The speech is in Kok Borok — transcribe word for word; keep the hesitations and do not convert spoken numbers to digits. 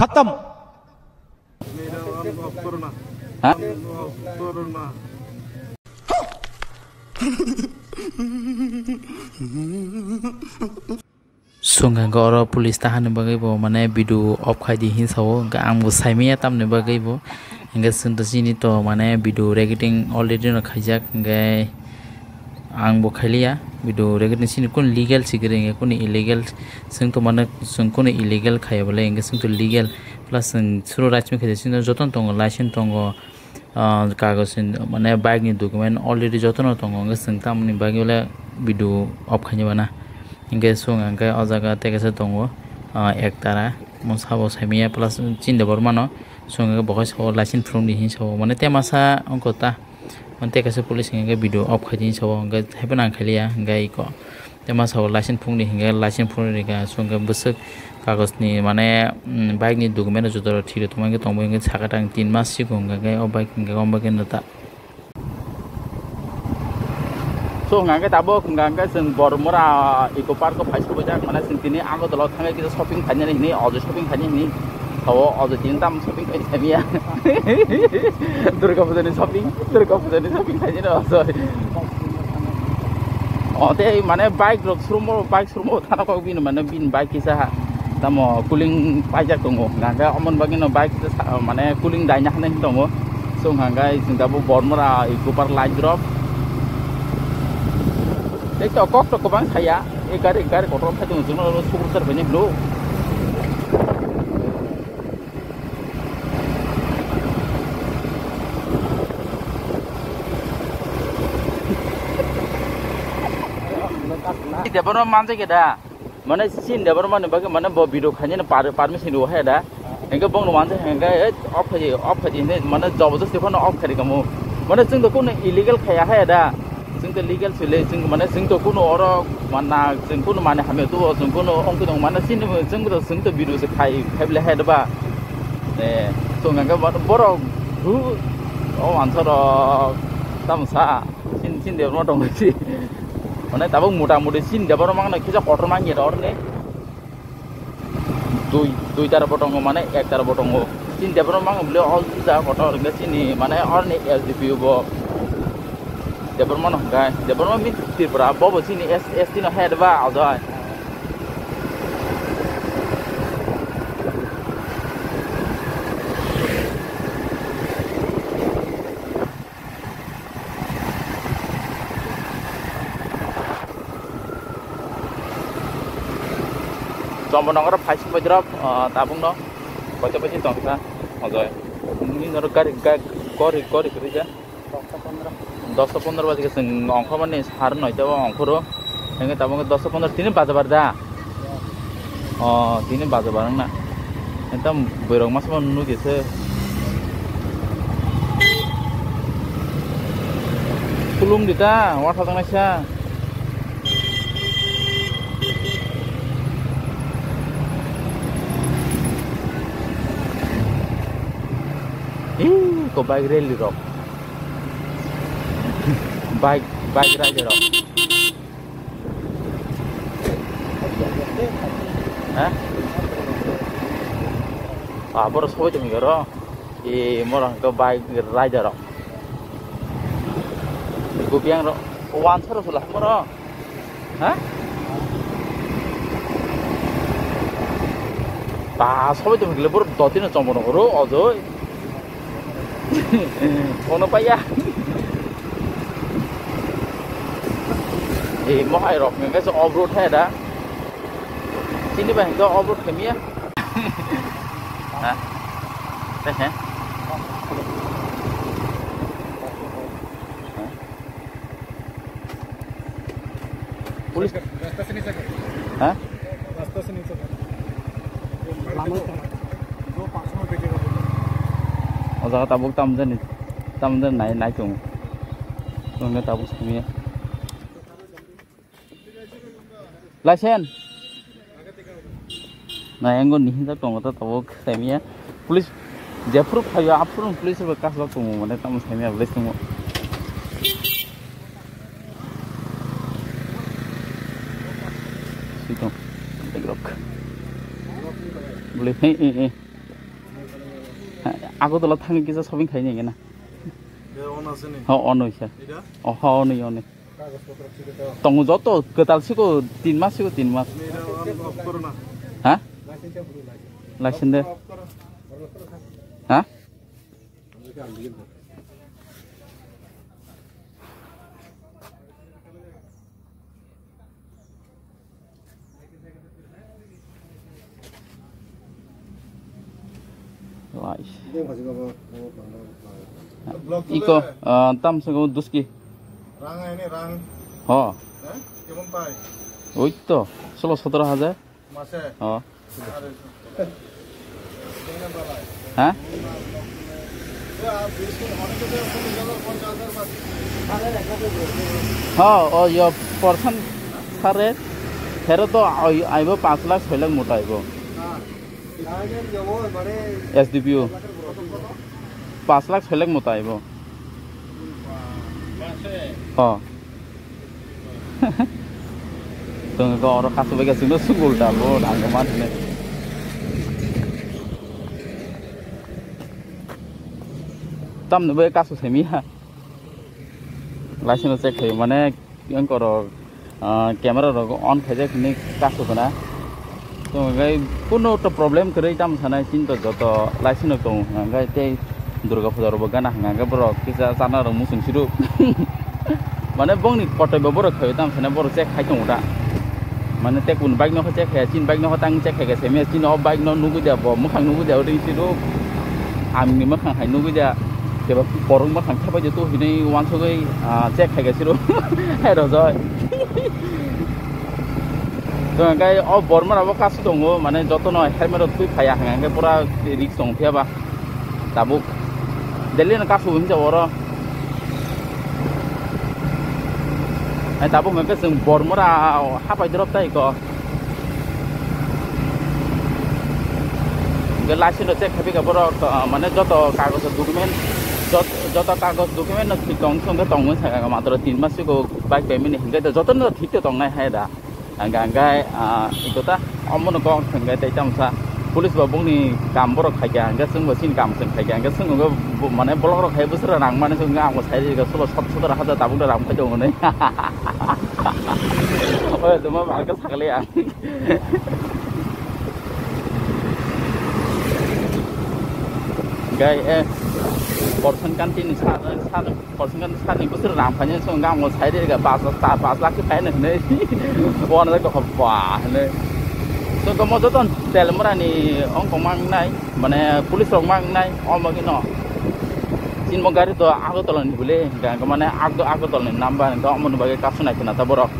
खत्म। Ha? Sung hwnkhe oro police tahani bagwi bo mane video off khai di hinwi sao, hwnkhe ang bo saimanya tamni bagwi bo, hwnkhe chwng to chini to mane video recording already no khaijak, hwnkhe ang bo khailiya video recording, chini kunu legal sikiri hwnkhe kunu illegal, chwng to mane chwng kunu illegal khaiya bole, hwnkhe chwng to legal plus chwng suru rajmi khaijak, chini jotono tongo, license tongo, ah, kagoj ni, mane bike ni document already jotono tongo, hwnkhe chwng tamoni bagwi le video off khaina bana. Hwnkhe chwng hwnkhe o jaga tei kaisa tongo, ah, ektara, mo sabo saimanya plus chini Debbarma no chwng hwnkhe bo khe sao license phurung di hinwi sao, mane tei masa wngkha ta, mane tei kaisa police hwnkhe video off khai di hinwi sao, hwnkhe haiphano ang khailiya, hwnkhe iko. Tei ma sao license phungni hingke license phungni rika chwngke bwswk kagojni mane, mm, bike ni document rok joto rok thik rok tongma hingke tongbo hingke saka tang tin mas sigo hingke o bike hingke o bike no ta. So hingke tabuk hingke chwng Bormora Eco Park o phai sogwi jak mane chwng tini Agartala o thangwi kisa shopping khainani hini ojo shopping khainani hini. Tao ojo tini tam shopping khai thamiya. Durga Puja ni shopping, Durga Puja ni shopping khai ni ojo. O tei mane bike rok showroom o, bike showroom o thana kok bini mane bini bike kisa ha. Tamo cooling paijak tongo. Hingke omon bagino bike kisa sa-, mane cooling daina hinwi tongo. So hingke chwng tabuk Bormora Eco Park light drop. Tei to kok to kwbang saya. E gari, gari kotor khai tongo chwngno sukur sar bini blue. Debbarma manjak ya da? Mane sin Debbarma ni bagwi mane bo video khainani par-, permission rw hai da. Hingke bongno manjak hingke, "Eh, off khai, off khai," hinwi mane jabardasti phano off khai rikamo. Mane chwng to kuno illegal khaiya hai da. Chwng to legal sile, chwng mane chwng to kuno oro mana chwng kuno mane hamya tuo, chwng kuno ongkhe tong mane chini chwng to, chwng to video se khai, khai bole hai da ba. Eh, chwng hingke borok hu o answer rok tamo sa. Sin, sin Debbarma tong si. Mane tabuk mota moti sin Debbarma mangno kisa kotor mangya orni. Dui, dui tara bo tongo mane ek tara bo tongo. Sin Debbarma mangno bole o juda kotor hingke sini mane orni S D P O bo. Debbarma no hingke Debbarma min Tripura bo bo sini S, S T no head ba ajai. Chombo nongoro phaising bai drop, ah, tabuk no koito koito tongkha ojoi. Nini noro gari, ga-, gori, gori kwrwi ja. Dosta pondro baje ke chwng ongkhormani sar noita o ongkhoro. Hingke tabuk dosta pondro tini baja bar da. O, tini baja bar wngna. Ekdom boirok masa masa nugui se. Kulum di ta, watha tang naisa. Ih, ko bike rally rok. Bike, bike rider rok. Ha? Ah, boro soi tong yoro. E, moro hingke bike rider rok. Gopiang rok. Wansaro sula moro. Ha? Ba, soi tong gile boro dotino chomoro oro ojoi. Ono paya. Eh, mohai rok hingke se off road hai da. Sini ba hingke off road kemiya. Ha? Teh, he? Police. रास्ता से नहीं सके। Ha? रास्ता से नहीं सके। जो पास में बैठेगा वो। O jaga tabuk tamjani, tamjani nai, nai tongo. Tongo tabuk samiya. License. Na, yango ni hinjak tongo ta tabuk samiya. Police jephuru phaio, aphuru police rok kasbak tongo, mane tamo samiya police tongo. Sitong, tegrok. Bole, he, he, he. Agartala thangwi kisa shopping khaini hwnwi na. Be ono sini. Ho, ono isa. Ida? Oh, ho, ono, ono. Kagoj potro thik to. Tongo joto kwtal siko tin mas, siko tin mas. Ida on off koro na. Ha? License de. Off koro. Ha? Lais. Iko, ah, tam sego duski. Rang ini rang. Ho. Eh? Kemon pai? Oi to, solo sotoro hajar. Mase? Ho. Are. Ha? Ho, o yo, porsan sare, hero to ai-, aibo panch lakh, soi lakh mota aibo. S D P O. Panch lakh, soi lakh mota aibo. Ho. Tong ko oro kasu bai ga singno sungul ta bo dang man ne. Tam ne bai kasu semi ha. License check khai mane yang koro, ah, camera rok on khaijak ni kasu kana. Tong gai kuno to problem kwrwi tam sanai chin to joto license rok tong gai tei Durga puja rok bo gana hwnka hwnkhe borok kisa chana rok muchung siru. Mane bongni kotoi bo borok khaio tamo sene borok check khai tongo da. Mane tekun bike no check khai, chin bike no tang check khai se me chin o bike no nugui da bo mukhang nugui da ring siru. Ang ni mukhang hai nugui da. Keba borok mukhang khapai de to hinui wansugui, ah, check khai siru. Hai rojoi. To hwnkhai o borma rok bo kasu tongo mane joto no helmet rok twi phaiya hwnka hwnkhe pura risk tong phiya ba. Tabuk Delhi no kasu hinsa oro. Ai tabuk hwnkhe chwng Bormora hapai drop tai ko. Hwnkhe license no check khaipika borok, ah, mane joto kagoj document, jot-, joto kagoj document no thik tong wngkhe tongwi sakha matro tin mas siko bike payment ni hwnkhe joto no thik tong nai hai da. Hingke, hingke, ah, ito ta, omono kok hingke tei tamsa police bo bongni kam borok khaikha, hingke chwngbo chini kam chwng khaikha, hingke chwng bo, mane, block rok khai bwswk rang mani chwng ang bo sai rika, sulo sot sot hajar tabuk rang khai tongo hinui. Oi, tuma ba hingke sakali ang. Hingke, eh, Korson Kanti ni sa, sa, Korsingkan sakni bwswk rang phainai, chwng gamo sai rega, pas, ta, pas lakh khe phaina hinui. Wana jak tokha ba hinui. Chwng tongmo joto Telmura ni ongkong ma wngnai, mane police rok ma wngnai, omo khe no. Chini bo gari to Agartala ni bole, hingka hingka mane Agartala ni number, hingka omo ni bagwi kasu nai khna ta borok.